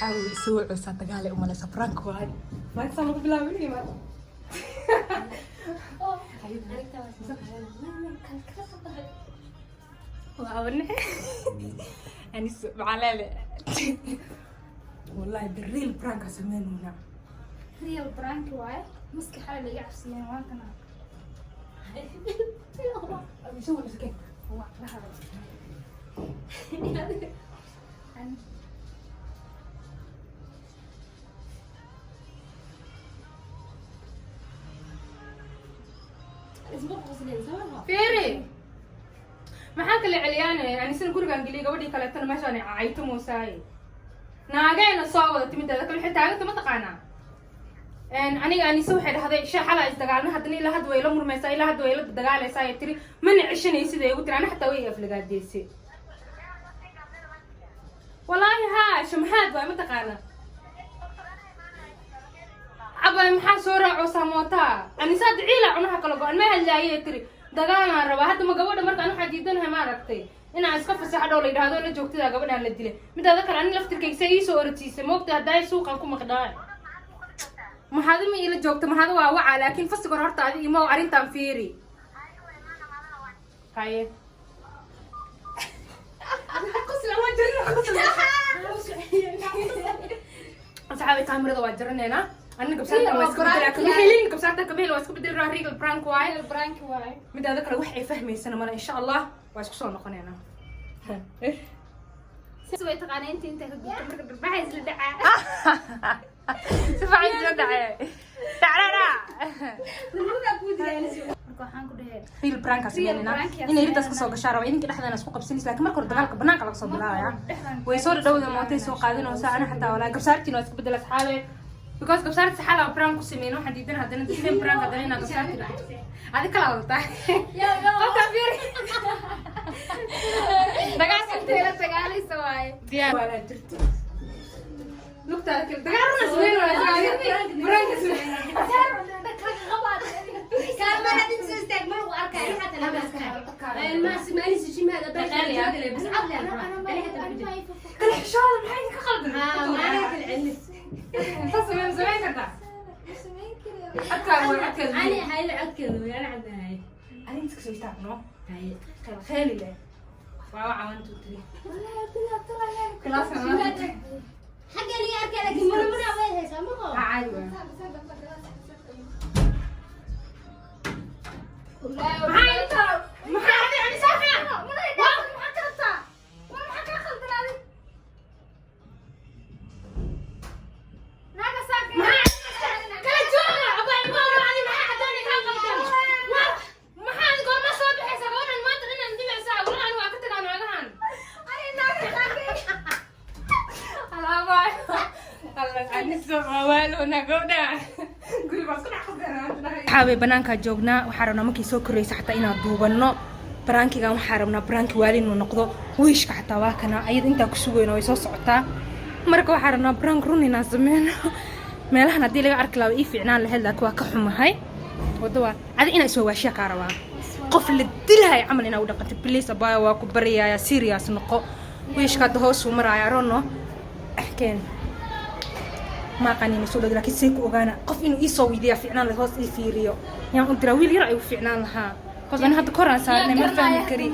Saxaabi isoo wuxuu dagaal ay u malaysa prank waay. Prank saan lagu bilaabay ma. Waa anis macalele. Wallahi the real prank sameynuna. Real prank waaye. Maska xalay laga cabsiiyeen waa kana. Isoo wuxuu keen. Waa la hadal. Fiiri. Maxaa kala celiyaane? Anisana gurigaan geliyay, gabadhii kaleetana meeshaan ay cayto moosaaye. Naageena soo wada timideeda kale waxay taaganta ma taqaanaa. Aniga Anise waxay dhahday shay xalaa isdagaalna, haddana ilaa hadda way la murmaysaa, ilaa hadda way la dagaalaysaa ay tiri, mana ceshanaysid ay ugu tiri. Ana xataa way aflagaadeysay walaahi. Haa, shamaxaad waay ma taqaanaa. Abay, maxaa soo raacoosaa mootaa? Anise hadda ciila cunaha kala go-an, ma hadlaayay tiri, dagaalaan rabaa hadda ma gabadha. Marka an waxaa diidanahay, ma aragtay, inaan iska fasaxo dhow la yidhaahdo la joogtada gabadhaan la dilay. Midaada kale, ani laftirkayga see iisoo orodsiisay moogta haddaay suuqan ku maqdhaay. Maxaadi ma iila joogta? Maxaadi waa wacaa, laakiin fasig hore horta adi imo arrintan fiiri. Haye, qosla waa jarina, qosla. Asxaabi, kaamirada waa jarinaynaa. Anina gabsaartan waa iska bedelaa, kama helin gabsaartan, kama helin, waa iska bedelaa. Real prank waaye. Real prank waaye. Midaada kale wax ay fahmaysana male. Insha Allah waa isku soo noqonaynaa. Si way taqaanaa inta ka gubto marka dharbaaxa isla dhacaa. Si fiican isla dhacay, dhacdhadhac. Marka waxaan ku dhahay Real prank aan sameynayna. Real prank. Inay iridaas kasoo gashaa raba, idinka dhexdeena isku qabsanaysa, laakiin marka hore dagaalka banaanka laga soo bilaabaya. Way soo dhadhowda, mootay soo qaadanaysa. Ana xataa walaa gabsaartiin waa iska bedel, asxaabe, because gabsaarta saxala prank ku sameeyna. Waxaan diidan haddana the same prank haddana inaa gabsaarti dhigto. Adi kala wadataa qofka, fiiri dagaalka. Intay la dagaalaysa waaye. Diyaar waa jirto lugtaada kale. Dagaal runa sameyn waa prank sameyn. Kaamara dib soo istaag, ma lagu arkaayo xataa lama arkaayo. Ma bas cad leh. Kala xishooda, maxay idinka qaldan? Ah, ma kala celin. Saas sameyn, sameyn kartaa. Codkaaga waa codkeeda. Ani hayla codkeeda way ana cadnahay. Ani inta kasoo istaag no. Haye. Kheel kheeli leh waa waca, one two three class. Xagga laga arkay, laakiin murmura way haysaa ma qabo. Caadi waa. Maxaa inta, maxaa adi ani saaxa? Maxaa ka rabtaa? War maxaa kaa khaldan adi? Naaga saaka. Maxaa kala jooga? Abaa imaano adi, maxaa cadaan kaa qaldan? War maxaa adi goorma soo bixaysa gabadhan maanta dhan dhibaysaa? Walahi waa ka tagaa naagahan. Ani naaga saaka. Alaabay aniso mawaalona gabdha guriga waa isku dhex qasdeen. Banaankaa joognaa. Waxaa rabnaa markay soo koraysa xataa inaan duubanno prankigan. Waxaa rabnaa pranki waali inuu noqdo. Wiishka xataa waa kana, ayada intaa ku sugayno, way soo socotaa. Marka waxaa rabnaa prank run inaan sameyno. Meelahan haddii laga arki lahaa way ii fiicnaan lahayd, laakiin waa ka xumahay. Waddo waa adi inaa isoo waashiya kaa rabaa, qof la dilahay camal inaa u dhaqanto. Please abaya, waa ku baryaaya, serious noqo. Wiishka hadda hoosuu maraaya arono keen ma aqaanin soo dhow, laakiin see ku ogaana qof inuu ii soo weydiiya fiicnaan lahayd, hoos ii fiiriyo. Yaan u diraa? Wiil yar ay u fiicnaan lahaa, cause ani hadda kor aan saarnay, ma fahmi kari.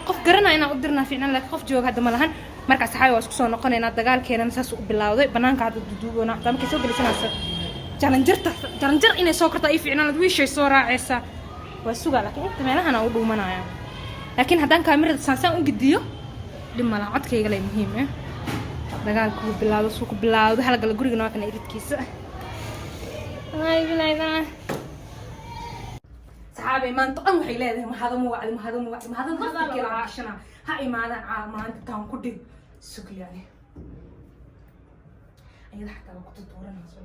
Qof garanaya inaan u dirnaa fiicnaan, laakiin qof jooga hadda ma lahan. Marka asxaabi, waa isku soo noqonaynaa. Dagaalkeenana saas u bilowday. Banaanka hadda duduugoona xataa markay soo gelisanaysa jaranjarta, jaranjar inay soo kortaa ii fiicnaan lahayd. Wiishay soo raacaysa waa sugaa, laakiin inta meelahan aan u dhuumanaya. Laakiin haddaan kaamirada saansaan u gediyo dhib ma laha, codkayga lay muhiim eh. Dagaalku wuu bilaawdo, suu ku bilaawdo halgala gurigana waa kana iridkiisa. Ay bilaay bilaay, saxaabay, maanta dhan waxay leedahay mahado ma wacdi, mahado ma wacdi, mahado laftirkeeda caashana ha imaadaan. Caa maanta taan ku dhig sugyaani ayada xataa waa ku tutuuranaa. Soo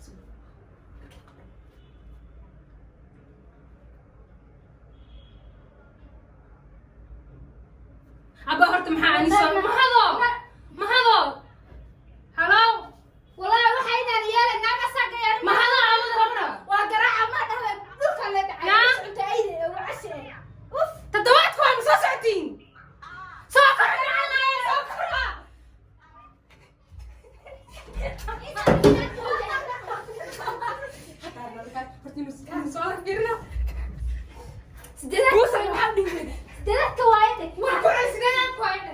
soo. Abba horta maxaa aniso mahado mahado halow. Wallahi waxa inaan yeelay naaga saaka yar. Mahado aawada horta. Waa garaaca ma dhahda dhulka la dhacay. Naa? Cunta ayda oo cashi. Uf. Toddobaadku waa ma soo socotiin? Soo kora, soo kora. Soo fiirino. Sideedaad. Kuusan maxaa dhigay? Sideedaadka waaye dheh. War ku cel sideedaad ku haydhe.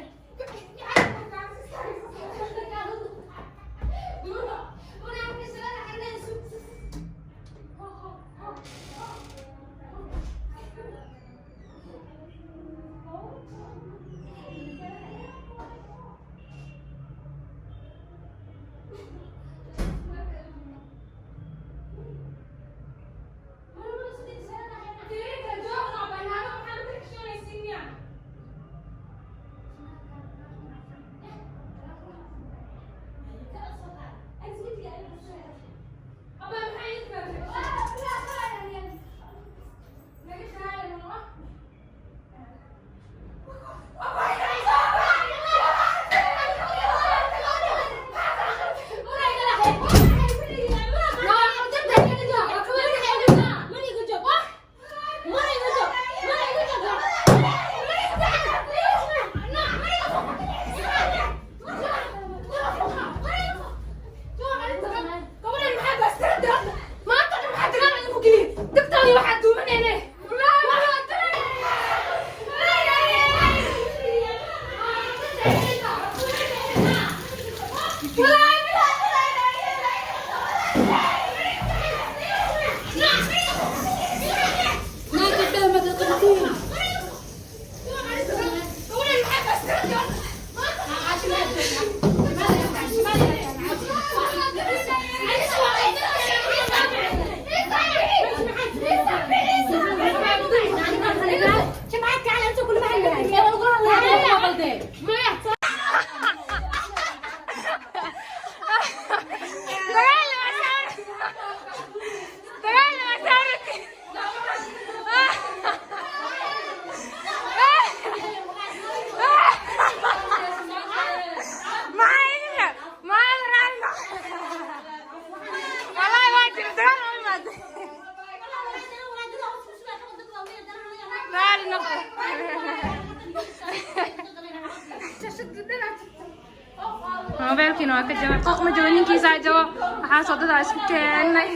Moobeelkiina waa ka jabay. Qoq ma jabo, ninkiisaa jabo. Waxaasoo dadaa isku keennay.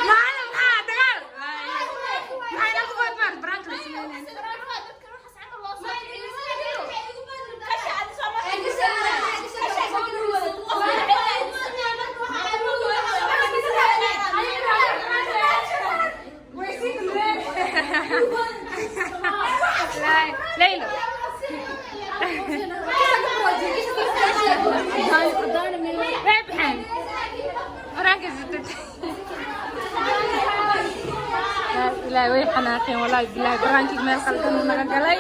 Macallin, maxaa dagaal? Maxay nagu boodbaan? Baraanka la sameynaya. Leyla. Way baxeen. Baraanka sitay. Ilaahay, way xanaaqeen, wallaahi bilaahi. Baraankiga meel qaldan uu naga galay.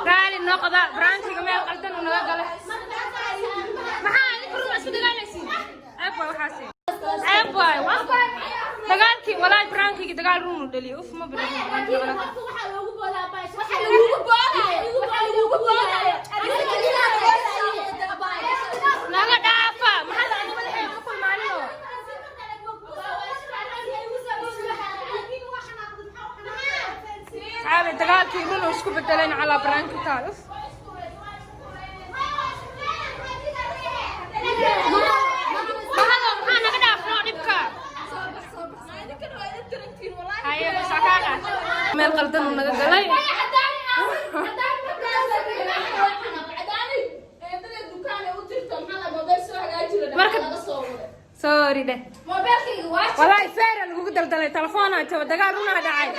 Raali noqda, baraankiga meel qaldan uu naga galay. Maxaa idinka ruma isku dagaalaysiin? Ceeb waay waxaasi. Ceeb waay. Dagaalkii, wallaahi, baraankiga dagaal run uu dhaliyay. Uf, ma baraankiga. Naga dhaafa. Maxaa la madaxeeda ku kulmaanino? Caabi dagaalkii run uu isku bedeleen calaa baraanki taal. Uf. Mahado, maxaa naga dhaafnoo dhibka? Haye, bas kaa qaad. Meel qaldan uu naga galay. Marka sorry dheh. Wallaahi feera lagugu daldalay, telefoonaa jaba, dagaal runaa dhacay.